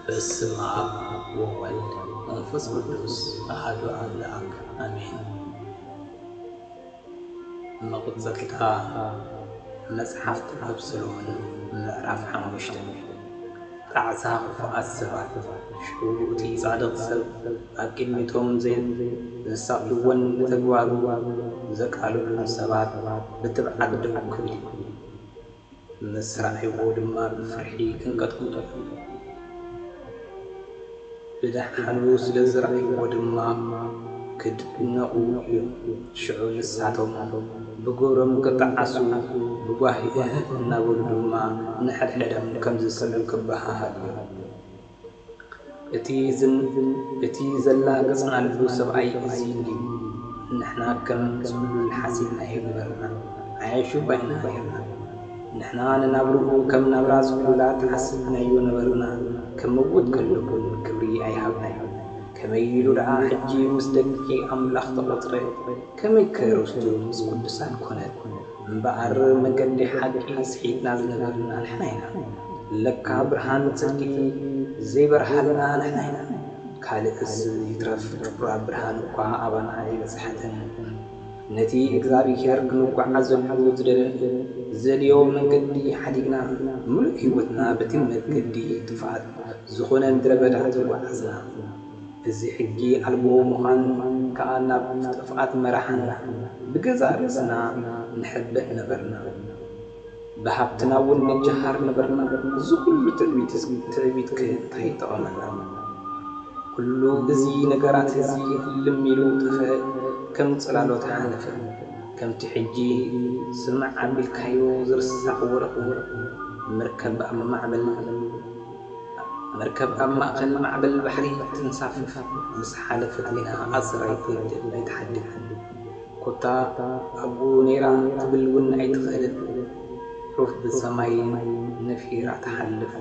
በስመ ኣብ ወወልድ ወመንፈስ ቅዱስ ኣሐዱ ኣምላክ ኣሜን። መቐጸልታ መጽሓፍ ጥበብ ሰሎሞን ምዕራፍ ሓሙሽተ። ጣዕሳ ክፉኣት ሰባት። ሽዑ እቲ ጻድቕ ሰብ ኣብ ቅድሚቶም ዘይ-፣ ዘሳቕይዎን ብተግባሩ ዘቃልሉን ሰባት ብትብዓት ደው ክብል እዩ። ምስ ረኣይዎ ድማ ብፍርሒ ክንቀጥቅጦ እዮም። ብደሓኑ ስለ ዝረኣይዎ ድማ ክድነቑ እዮም። ሽዑ ንሳቶም ብግብሮም ክጠዓሱ ብጓሂ እህ እናበሉ ድማ ንሕድሕዶም ከምዚ ዝስዕብ ክበሃሃሉ እዮም። እቲ ዝን-፣ እቲ ዘላገጽናሉ ሰብኣይ እዚ እንድዩ። ንሕና ከም ጽሉል ሓሲብናዮ ነበርና፣ ዓያሹ ባይና ኔርና። ንሕና ንናብርኡ ከም ናብራ ጽሉላት ሓሲብናዮ ነበርና፣ ክምውት ከሎ እውን ክብሪ ኣይሃብናዮን። ከመይ ኢሉ ደኣ ሕጂ ምስ ደቂ ኣምላኽ ተቖጽረ? ከመይከ ርስቱ ምስ ቅዱሳን ኮነት? እምበኣር መገዲ ሓቂ ስሒትና ዝነበርና ንሕና ኢና። ለካ ብርሃን ጽድቂ ዘይበርሃልና ንሕና ኢና። ካልእስ ይትረፍ ጭፍራ ብርሃን እኳ ኣባና ኣይበጽሐትን። ነቲ እግዚኣብሄር ክንጓዓዘሉ ዝደለ-፣ ዝደልዮ መንገዲ ሓዲግና፣ ምሉእ ህይወትና በቲ መገዲ ጥፍኣት ዝኾነ ምድረ በዳ ተጓዓዝና። እዚ ሕጊ ኣልቦ ምዃን ከኣ ናብ ጥፍኣት መራሓና። ብገዛእ ርእስና ንሕበእ ነበርና። ብሃብትና እውን ንጀሃር ነበርና። እዚ ኩሉ ትዕቢትስ-፣ ትዕቢትከ እንታይ ይጠቐመና? ኩሉ እዚ ነገራት እዚ ህልም ኢሉ ጠፍአ፣ ከም ጽላሎት ሓለፈ። ከምቲ ሕጂ ስምዕ ኣቢልካዮ ዝርሳዕ ወርቒ። መርከብ ኣብ ማዕበል፣ መርከብ ኣብ ማእከል ማዕበል ባሕሪ ትንሳፈፍ። ምስ ሓለፈት ግና ኣሰር ኣይትወድእን ኣይትሓድግን። ኮታ ኣብኡ ነይራ ትብል እውን ኣይትኽእልን። ዑፍ ብሰማይ ነፊራ ትሓልፍ፣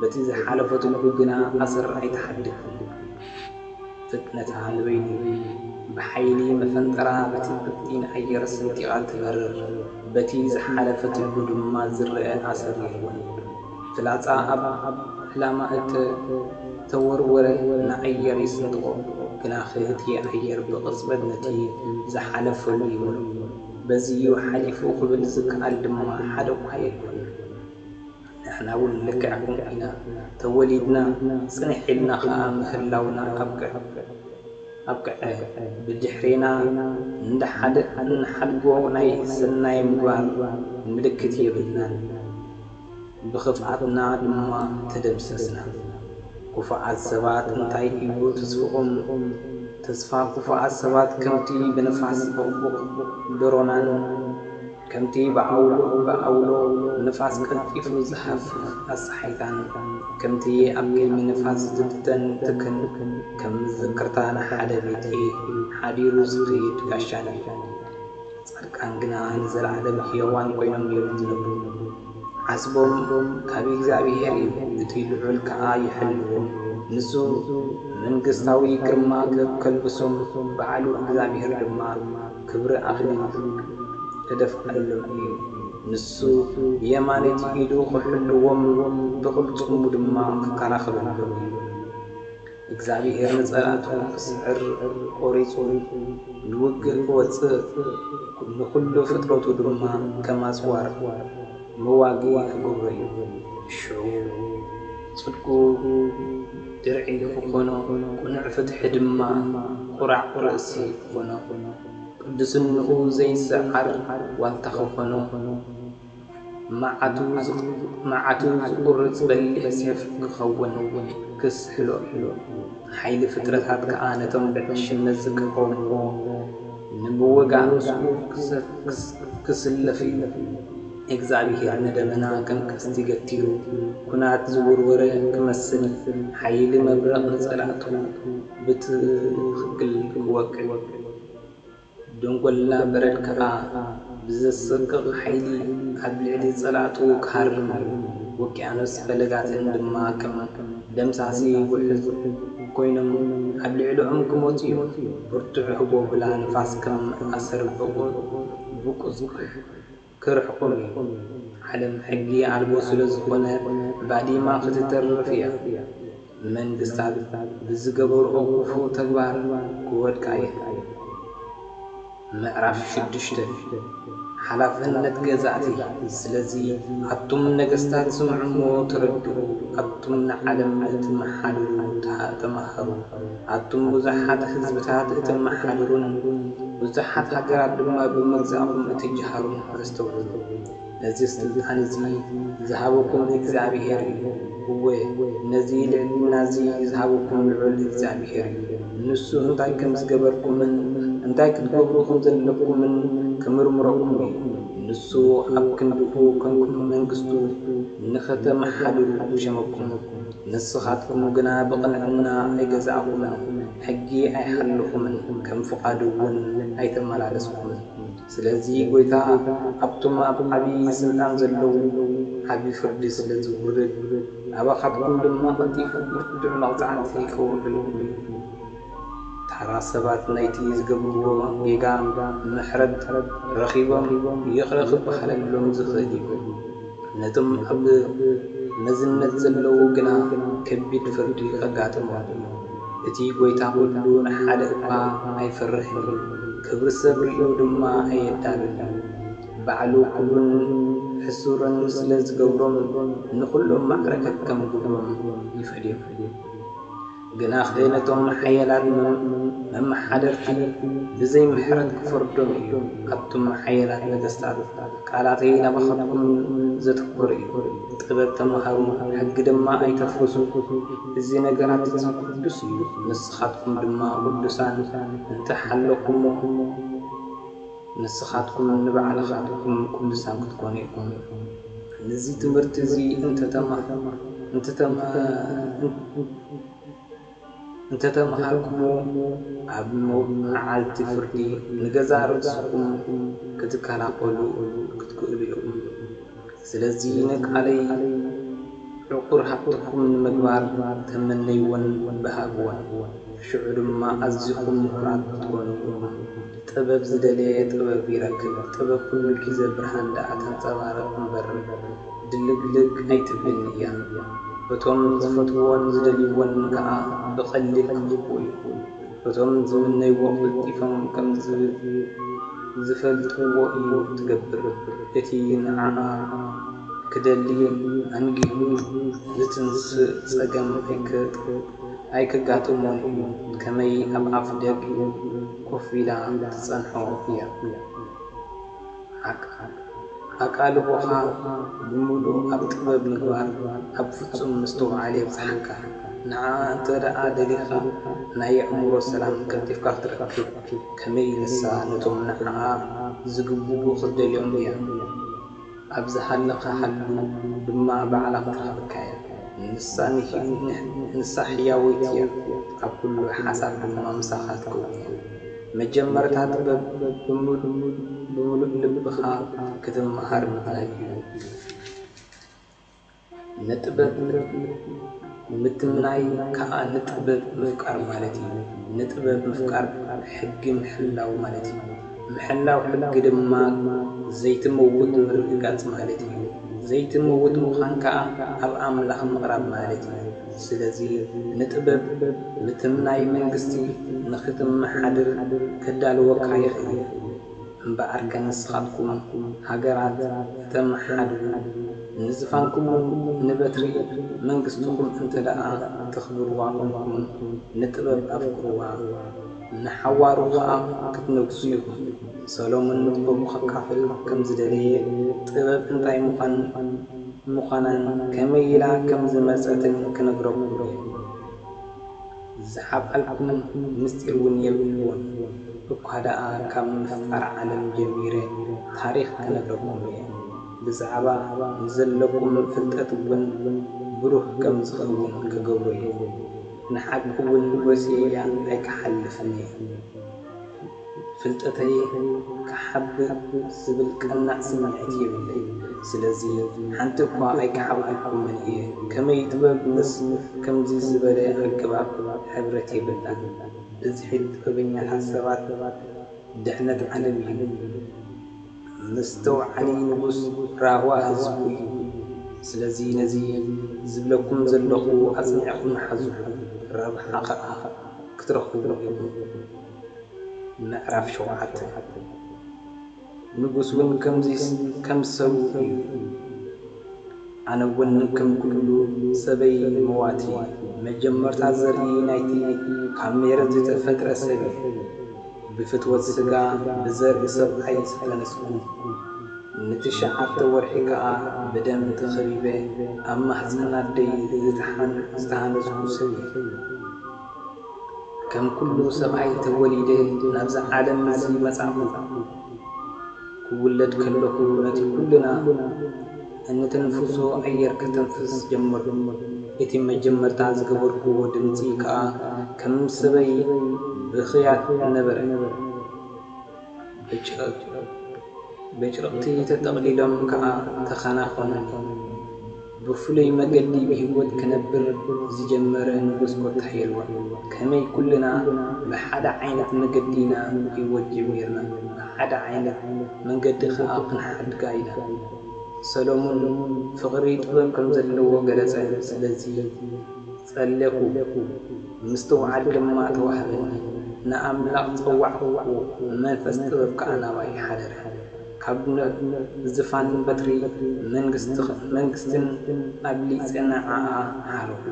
በቲ ዝሓለፈትሉ ግና ኣሰር ኣይትሓድግን። ፍጥነታ ንበይኑ ብሓይሊ መፈንጠራ በቲ ብጢን ኣየር ሰንጢቓ ትበርር፣ በቲ ዝሓለፈትሉ ድማ ዝረኣ ኣሰር የልቦን። ፍላጻ ኣብ ዕላማ እተ-፣ ተወርወረ ንኣየር ይስንጥቖ፣ ግናኸ እቲ ኣየር ብቕጽበት ነቲ ዝሓለፈሉ ይመልኦ። በዚ እዩ ሓሊፉ ክብል ዝከኣል ድማ ሓደ እኳ የልቦን። ንሕና እውን ልክዕ ከምኡ ኢና ተወሊድና፣ ጽንሕ ኢልና ኸኣ ምህላውና ኣብቅዕ-፣ ኣብቅዐ። ብድሕሬና እንሓደ-፣ እንሓድጎ ናይ ሰናይ ምግባር ምልክት የብልናን። ብኽፍኣትና ድማ ተደምሰስና። ክፉኣት ሰባት እንታይ እዩ ተስፍኦም? ተስፋ ክፉኣት ሰባት ከምቲ ብንፋስ ብቕቡቕ ደሮናን ከምቲ ብኣውሎ፣ ብኣውሎ ንፋስ ቀልጢፉ ዝሃፍፍ ኣሳሓይታን፣ ከምቲ ኣብ ቅድሚ ንፋስ ዝብተን ትክን፣ ከም መዘክርታ ንሓደ ቤት ሓዲሩ ዝኸይድ ጋሻን እዩ። ጻድቃን ግና ንዘለኣለም ሕያዋን ኮይኖም እዮም ዝነብሩ። ዓስቦም ካብ እግዚኣብሄር እዩ፣ እቲ ልዑል ከኣ ይሕልዎም። ንሱ መንግስታዊ ግርማ ከልብሶም፣ ባዕሉ እግዚኣብሄር ድማ ክብሪ ኣኽሊል ክደፍኣሎም እዩ። ንሱ ብየማነይቲ ኢዱ ክሕልዎም፣ ብቕልጽሙ ድማ ክከላኸለሎም እዩ። እግዚኣብሄር ንጸላእቱ ክስዕር ቆሪጹ፣ ንውግእ ክወጽእ፣ ንኹሉ ፍጥረቱ ድማ ከም ኣጽዋር መዋግኢ ክገብሮ እዩ። ሽዑ ጽድቁ ድርዒ ክኾኖ፣ ቅኑዕ ፍትሒ ድማ ቁራዕ ርእሲ ክኾኖ፣ ቅድስንኡ ዘይስዓር ዋልታ ክኾኖ፣ መዓቱ ዝቕ-፣ መዓቱ ዝቑርጽ በሊሕ ሴፍ ክኸውን ክስሕሎ፣ ሓይሊ ፍጥረታት ከኣ ነቶም ብዕሽነት ዝቃወምዎ ንምውጋእ ምስኡ ክሰ-፣ ክስ-፣ ክስለፍ እዩ። እግዚኣብሄር ንደመና ከም ቀስቲ ገቲሩ፣ ኲናት ዝወርወረ ክመስል፣ ሓይሊ መብረቕ ንጸላእቱ ብትኽክል ክወቅዕ። ደንጎላ በረድ ከኣ ብዘሰቅቕ ሓይሊ ኣብ ልዕሊ ጸላእቱ ክሃርም እዩ። ውቅያኖስ ፈለጋትን ድማ ከም ደምሳሲ ውሑዝ ኮይኖም ኣብ ልዕሊኦም ክመጹ እዮም። ብርቱዕ ህቦብላ ንፋስ ከም ኣሰር ብቑ-፣ ብቁጽቁ ክርሕቆም እዩ። ዓለም ሕጊ ኣልቦ ስለ ዝኾነ ባዲማ ክትተርፍ እያ። መንግስታት ብዝገበርኦ ክፉእ ተግባር ክወድቃ እየን። ምዕራፍ ሽዱሽተ። ሓላፍነት ገዛእቲ። ስለዚ ኣቱም ነገስታት፣ ስምዑ እሞ ተረድኡ፣ ኣቱም ንዓለም እትመሓድሩ፣ ተሃ-፣ ተማሃሩ። ኣቱም ብዙሓት ህዝብታት እተመሓድሩን ብዙሓት ሃገራት ድማ ብምግዛእኩም እትጀሃሩን ኣስተውዕሉ። ነዚ ስልጣን እዚ ዝሃበኩም እግዚኣብሄር እዩ። እወ፣ ነዚ ልዕልና እዚ ዝሃበኩም ልዑል እግዚኣብሄር እዩ። ንሱ እንታይ ከም ዝገበርኩምን እንታይ ክትገብሩ ከም ዘለኩምን ክምርምረኩም እዩ። ንሱ ኣብ ክንድኡ ኮንኩም መንግስቱ ንኸተመሓድሩ ሸመኩም። ንስኻትኩም ግና ብቕንዕና ኣይገዛእኩምን፣ ሕጊ ኣይሓለኹምን፣ ከም ፍቓዱ እውን ኣይተመላለስኩምን። ስለዚ ጐይታ ኣብቶም ኣብ ዓቢ ስልጣን ዘለዉ ዓቢ ፍርዲ ስለ ዝውርድ፣ ናባኻትኩም ድማ ቀልጢፉ ብርቱዕ መቕጻዕቲ ከውርደልኩም እዩ። ተራ ሰባት ናይቲ ዝገብርዎ ጌጋ ምሕረት ረኺቦም ይቕረ ክበሃለሎም ዝኽእል እዩ። ነቶም ኣብ መዝነት ዘለዉ ግና ከቢድ ፍርዲ ከጋጥሞም እዩ። እቲ ጐይታ ኹሉ ንሓደ እኳ ኣይፈርህን እዩ። ክብሪ ሰብ ርእዩ ድማ ኣየዳሉን እዩ። ባዕሉ ክቡርን ሕሱርን ስለ ዝገብሮም፣ ንኹሎም ማዕረ ከከም ግብሮም ይፈድዮም። ግናኸ ነቶም ሓያላት መም-፣ መመሓደርቲ ብዘይ ምሕረት ክፈርዶም እዩ። ኣቱም ሓያላት ነገስታት፣ ቃላተይ ናባኻትኩም ዘትኩር እዩ። ጥበብ ተምሃሩ፣ ሕጊ ድማ ኣይተፍርሱ። እዚ ነገራት እዚ ቅዱስ እዩ። ንስኻትኩም ድማ ቅዱሳን እንተ ሓለኹሞ፣ ንስኻትኩም ንባዕልኻትኩም ቅዱሳን ክትኮኑ ኢኹም። ነዚ ትምህርቲ እዚ እንተ ተማ-፣ እንተ ተማ-፣ እንተ ተምሃርኩሞ፣ ኣብ መዓልቲ ፍርዲ ንገዛእ ርእስኹም ክትከላኸሉ ክትክእሉ ኢኹም። ስለዚ ንቃለይ ዕቑር ሃብትኹም ንምግባር ተመነይዎን ብሃግዎን። ሽዑ ድማ ኣዚኹም ምሁራት ክትኮኑ ኢኹም። ጥበብ ዝደለየ ጥበብ ይረክብ። ጥበብ ኩሉ ግዜ ብርሃን ደኣ ተንጸባርቕ እምበር፣ ድልግልግ ኣይትብልን እያ። እቶም ዝፈትውዎን ዝደልይዎን ከኣ ብቐሊል ክረኽብዎ እዩ። እቶም ዝምነይዎ ቀልጢፎም ከም ዝ-፣ ዝፈልጥዎ እዩ ትገብር። እቲ ንዓኣ ክደሊ ኣንጊሁ ዝትንስእ ጸገም ኣይከ-፣ ኣይከጋጥሞን እዩ። ከመይ ኣብ ኣፍ ደግ ኮፍ ኢላ ትጸንሖ እያ። ኣቃ-፣ ኣቃልቦኻ ብምሉእ ኣብ ጥበብ ምግባር ኣብ ፍጹም ምስትውዓል የብጽሓካ። ንዓ እንተ ደኣ ደሊኻ፣ ናይ ኣእምሮ ሰላም ቀልጢፍካ ክትረክብ፣ ከመይ ንሳ ነቶም ንዓኣ ዝግብኡ ክትደልዮም እያ። ኣብ ዝሃለኻ ሃሉ ድማ ባዕላ ክትረኽበካ እያ። ንሳ ንሂ-፣ ንሕ-፣ ንሳ ሕያወይቲ እያ፣ ኣብ ኩሉ ሓሳብ ድማ ምሳኻ ትከውን እያ። መጀመርታ ጥበብ ብምሉ-፣ ብምሉእ ልብኻ ክትመሃር ምኽኣል እዩ። ንጥበብ ምትምናይ ከኣ ንጥበብ ምፍቃር ማለት እዩ። ንጥበብ ምፍቃር ሕጊ ምሕላው ማለት እዩ። ምሕላው ሕጊ ድማ ዘይትመውት ምርግጋጽ ማለት እዩ። ዘይትመውት ምዃን ከኣ ኣብ ኣምላኽ ምቕራብ ማለት እዩ። ስለዚ ንጥበብ ምትምናይ መንግስቲ ንኽትመሓድር ከዳልወካ ይኽእል እዩ። እምበኣርከ ንስኻትኩም ሃገራት እተመሓድሩ፣ ንዝፋንኩምን ንበትሪ መንግስትኹም እንተ ደኣ ተኽብርዋ ኮንኩም፣ ንጥበብ ኣፍቅርዋ፣ ንሓዋሩ ኸኣ ክትነግሱ ኢኹም። ሰሎሞን ንጥበቡ ከካፍል ከም ዝደለየ፣ ጥበብ እንታይ ምዃን፣ ምዃናን ከመይ ኢላ ከም ዝመጸትን ክነግረኩም እየ። ዝሓብኣልኩም ምስጢር እውን የብልዎን። እኳ ደኣ ካብ ምፍጣር ዓለም ጀሚረ ታሪኽ ክነግረኩም እየ። ብዛዕባ ንዘለኩም ፍልጠት እውን ብሩህ ከም ዝኸውን ክገብሮ እየ። ንሓቂ እውን ወሲየ ኣይክሓልፍን እየ። ፍልጠተይ ክሓብእ ዝብል ቀናእ ስምዒት የብለይ። ስለዚ ሓንቲ እኳ ኣይክሓብኣልኩምን እየ። ከመይ ጥበብ ምስ ከምዚ ዝበለ ኣገባብ ሕብረት የብላን። ብዝሒ ጥበበኛታት ሰባት ድሕነት ዓለም እዩ። መስተውዓሊ ንጉስ ራህዋ ህዝቡ እዩ። ስለዚ ነዚ ዝብለኩም ዘለኹ ኣጽኒዕኩም ሓዝሉ፣ ረብሓ ኸኣ ክትረኽብሉ ኢኹም። ምዕራፍ ሸውዓተ። ንጉስ እውን ከምዚ ከም ሰብኡ እዩ። ኣነ እውን ከም ኩሉ ሰበይ መዋቲ፣ መጀመርታ ዘርኢ ናይቲ ካብ ሜረት ዝተፈጥረ ሰብ እየ። ብፍትወት ስጋ ብዘርኢ ሰብኣይ ዝተነስኩ፣ ንትሽዓተ ወርሒ ከኣ ብደም ተኸቢበ ኣብ ማህጸን ኣደይ ዝተሓን-፣ ዝተሃነጽኩ ሰብ እየ። ከም ኩሉ ሰብኣይ ተወሊደ ናብዛ ዓለም እዚ መጻእኩ። ክውለድ ከለኹ ነቲ ኩልና እንተንፍሶ ኣየር ከተንፍስ ጀመርኩ። እቲ መጀመርታ ዝገበርኩዎ ድምጺ ከኣ ከም ሰበይ ብኽያት ነበረ። ብጭ-፣ ብጭርቕቲ ተጠቕሊሎም ከኣ ተኸናኸኑኒ። ብፍሉይ መገዲ ብህይወት ክነብር ዝጀመረ ንጉስ ኮታ የልቦን። ከመይ ኩልና ብሓደ ዓይነት መገዲ ኢና ህይወት ጀሚርና፣ ብሓደ ዓይነት መንገዲ ኸኣ ክንሓድጋ ኢና። ሰሎሞን ፍቕሪ ጥበብ ከም ዘለዎ ገለጸ። ስለዚ ጸለኹ፣ ምስትውዓል ድማ ተዋህበኒ። ንኣምላኽ ጸዋዕኩዎ፣ መንፈስ ጥበብ ከኣ ናባይ ሓደረ። ካብ ነ-፣ ዝፋን በትሪ መንግስቲ-፣ መንግስትን ኣብሊጸ ንዓኣ ሓረኹ።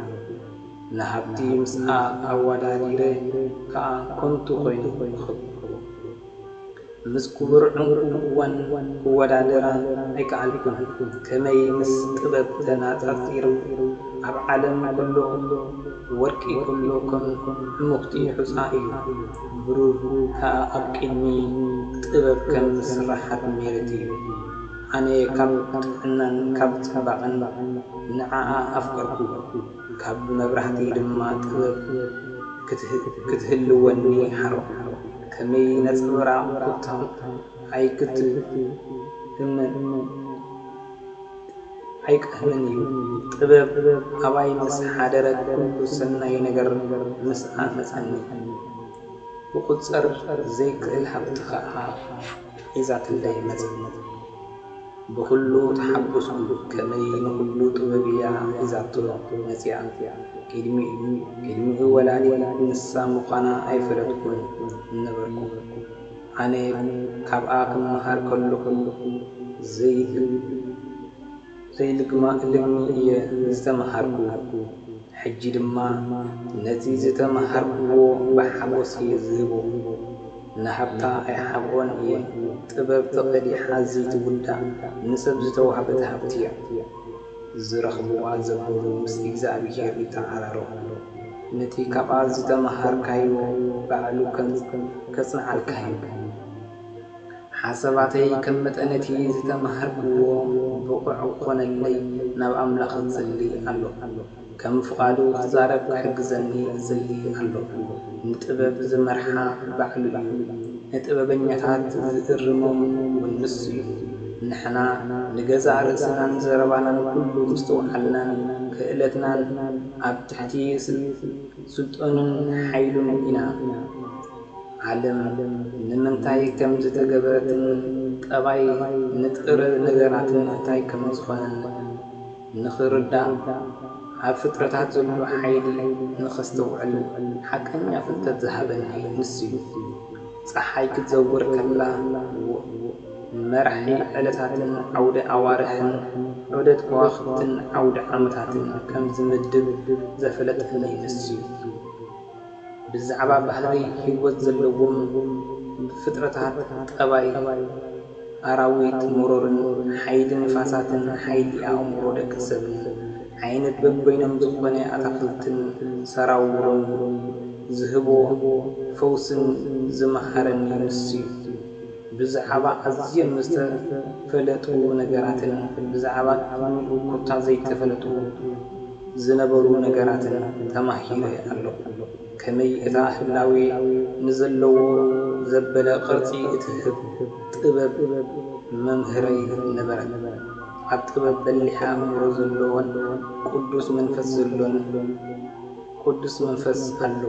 ንሃብቲ ምስኣ ኣወዳዲረ ከኣ ከንቱ ኮይኑ ረኸብኩዎ። ምስ ክቡር ዕንቁ እዋን ክወዳደራ ኣይከኣልኩን። ከመይ ምስ ጥበብ ተነጻጺሩ? ኣብ ዓለም ኩሉ ወርቂ ኩሉ ከም ዕሙኽቲ ሑጻ እዩ፣ ብሩር ከኣ ኣብ ቅድሚ ጥበብ ከም ስርሓት ሜረት እዩ። ኣነ ካብ ጥዕናን ካብ ጽባቐን ንዓኣ ኣፍቀርኩ፣ ካብ መብራህቲ ድማ ጥበብ ክትህ-፣ ክትህልወኒ ሓረኹ። ከመይ ነጸብራቕ ቁታ ኣይክትህመን ኣይቀህምን እዩ። ጥበብ ኣባይ ምስ ሓደረት ኩሉ ሰናይ ነገር ምስኣ መጸኒ። ክቑጸር ዘይክእል ሃብቲ ኸኣ ሒዛትለይ መጸት። ብኹሉ ተሓጎስኩ፣ ከመይ ንኹሉ ጥበብ እያ ሒዛቶ መጺኣ። ቅድሚኡ፣ ቅድሚኡ ወላዲት ንሳ ምዃና ኣይፈለጥኩን ነበርኩ። ኣነ ካብኣ ክመሃር ከለኹ ዘይል-፣ ዘይልግማ-፣ ልግሚ እየ ዝተመሃርኩ። ሕጂ ድማ ነቲ ዝተመሃርኩዎ ብሓጎስ እየ ዝህቦ። ንሃብታ ኣይሓብኦን እየ። ጥበብ ተቐዲሓ ዘይትውዳእ፣ ንሰብ ዝተዋህበት ሃብቲ እያ። ዝረኽብዋ ዘበሉ ምስ እግዚኣብሄር ይተዓራረኹ። ነቲ ካብኣ ዝተመሃርካዮ ባዕሉ ከም-፣ ከጽንዓልካ እዩ። ሓሳባተይ ከም መጠን እቲ ዝተመሃርክዎ ብቑዕ ክኾነለይ ናብ ኣምላኽ እጽሊ ኣለኹ። ከም ፍቓዱ ክዛረብ ክሕግዘኒ እጽሊ ኣለኹ። ንጥበብ ዝመርሓ ባዕሉ እዩ። ንጥበበኛታት ዝእርሞም እውን ንሱ እዩ። ንሕና ንገዛእ ርእስናን ዘረባናን ኩሉ ምስትውዓልናን ክእለትናን ኣብ ትሕቲ ስል-፣ ስልጣኑን ሓይሉን ኢና። ዓለም ንምንታይ ከም ዝተገበረትን ጠባይ ንጥረ ነገራትን እንታይ ከም ዝኾነን ንኽርዳእ፣ ኣብ ፍጥረታት ዘሎ ሓይሊ ንኸስተውዕል ሓቀኛ ፍልጠት ዝሃበኒ ንሱ እዩ። ጸሓይ ክትዘውር ከላ፣ መራሒ ዕለታትን ዓውደ ኣዋርሕን ዑደት ከዋኽብትን ዓውደ ዓመታትን ከም ዝምድብ ዘፈለጠኒ ንሱ እዩ። ብዛዕባ ባህሪ ህይወት ዘለዎም ፍጥረታት ጠባይ ኣራዊት፣ መሮርን ሓይሊ ንፋሳትን ሓይሊ ኣእምሮ ደቂ ሰብን ዓይነት በበይኖም ዝኾነ ኣታኽልትን ሰራውሮም ዝህቦ ፈውስን ዝመሃረኒ ንሱ እዩ። ብዛዕባ ኣዝዮም ዝተፈለጡ ነገራትን ብዛዕባ ቅድሚኡ ኮታ ዘይተፈለጡ ዝነበሩ ነገራትን ተማሂረ ኣለኹ። ከመይ እታ ህላዌ ንዘለዎ ዘበለ ቅርጺ እትህብ ጥበብ መምህረይ ነበረት። ኣብ ጥበብ በሊሕ ኣእምሮ ዘለዎን ቅዱስ መንፈስ ዘሎን ቅዱስ መንፈስ ኣሎ።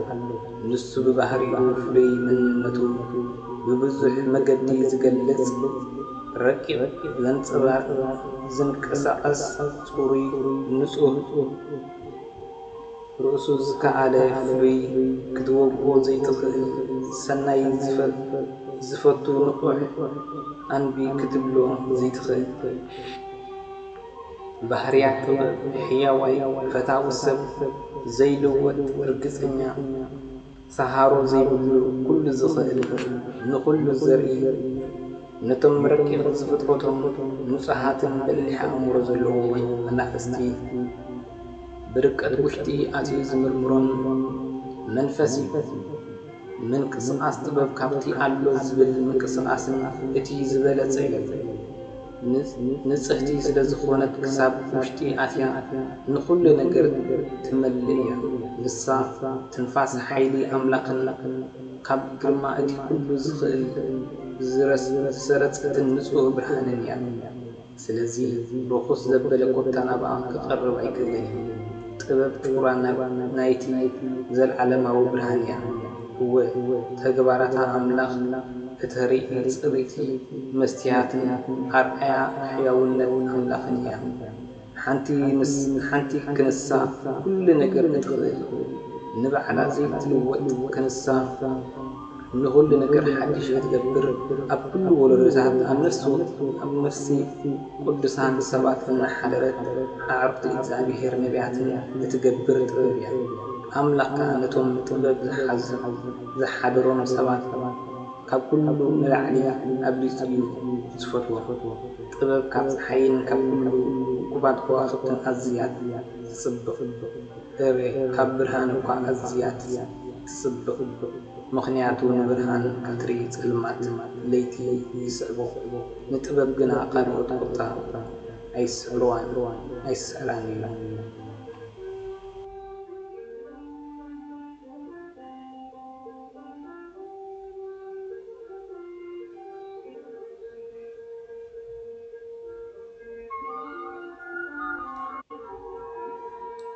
ንሱ ብባህሪኡ ፍሉይ መንነቱ ብብዙሕ መገዲ ዝገልጽ ረቂቕ፣ ዘንጸባርቕ፣ ዝንቀሳቐስ፣ ጽሩይ፣ ንጹህ፣ ርእሱ ዝከኣለ፣ ፍሉይ፣ ክትወግኦ ዘይትኽእል፣ ሰናይ ዝፈ-፣ ዝፈቱ፣ ንቑሕ፣ ኣንቢ ክትብሎ ዘይትኽእል። ባህርያት ጥበብ፣ ሕያዋይ፣ ፈታዊ ሰብ፣ ዘይልወጥ፣ ርግጸኛ፣ ሰሃሮ ዘይብሉ፣ ኩሉ ዝኽእል፣ ንኹሉ ዘርኢ፣ ነቶም ረቂቕ ዝፍጥረቶም፣ ንጹሃትን በሊሕ ኣእምሮ ዘለዎም መናፍስቲ፣ ብርቀት ውሽጢ ኣትዩ ዝምርምሮም መንፈስ እዩ። ምንቅስቓስ ጥበብ ካብቲ ኣሎ ዝብል ምንቅስቓስን እቲ ዝበለጸ እዩ። ን-፣ ንጽህቲ ስለ ዝኾነት ክሳብ ውሽጢ ኣትያ ንኹሉ ነገር ትመልእ እያ። ንሳ ትንፋስ ሓይሊ ኣምላኽን ካብ ግርማ እቲ ኩሉ ዝኽእል ዝረስ-፣ ዝሰረጸትን ንጹህ ብርሃንን እያ። ስለዚ ርኹስ ዘበለ ኮታ ናብኣ ክቐርብ ኣይክእልን እዩ። ጥበብ ፍጡራን ናይቲ ዘለዓለማዊ ብርሃን እያ። እወ፣ ተግባራታ ኣምላኽ እተርኢ ጽርይቲ መስትያትን ኣርኣያ ሕያውነት ኣምላኽን እያ። ሓንቲ ምስ-፣ ሓንቲ ክንሳ ኩሉ ነገር እትኽእል፣ ንባዕላ ዘይትልወጥ ክንሳ ንኹሉ ነገር ሓድሽ እትገብር፣ ኣብ ኩሉ ወለዶታት ኣብ ነፍሲ ወ-፣ ኣብ ነፍሲ ቅዱሳን ሰባት እናሓደረት ኣዕሩኽቲ እግዚኣብሔር ነቢያትን እትገብር ጥበብ እያ። ኣምላኽ ከኣ ነቶም ጥበብ ዝሓዙ፣ ዝሓደሮም ሰባት ካብ ኩሉ ንላዕሊ ኣብሊጹ እዩ ዝፈትዎም። ጥበብ ካብ ጸሓይን ካብ ኩሉ ውቁባት ከዋኽብትን ኣዝያ ትጽብቕ። እወ፣ ካብ ብርሃን እኳ ኣዝያ ትጽብቕ። ምኽንያቱ ንብርሃን ቀትሪ፣ ጸልማት ለይቲ ይስዕቦ። ንጥበብ ግና ካልኦት ቁጣ ኣይስዕርዋን፣ ኣይስዕራን እዩ።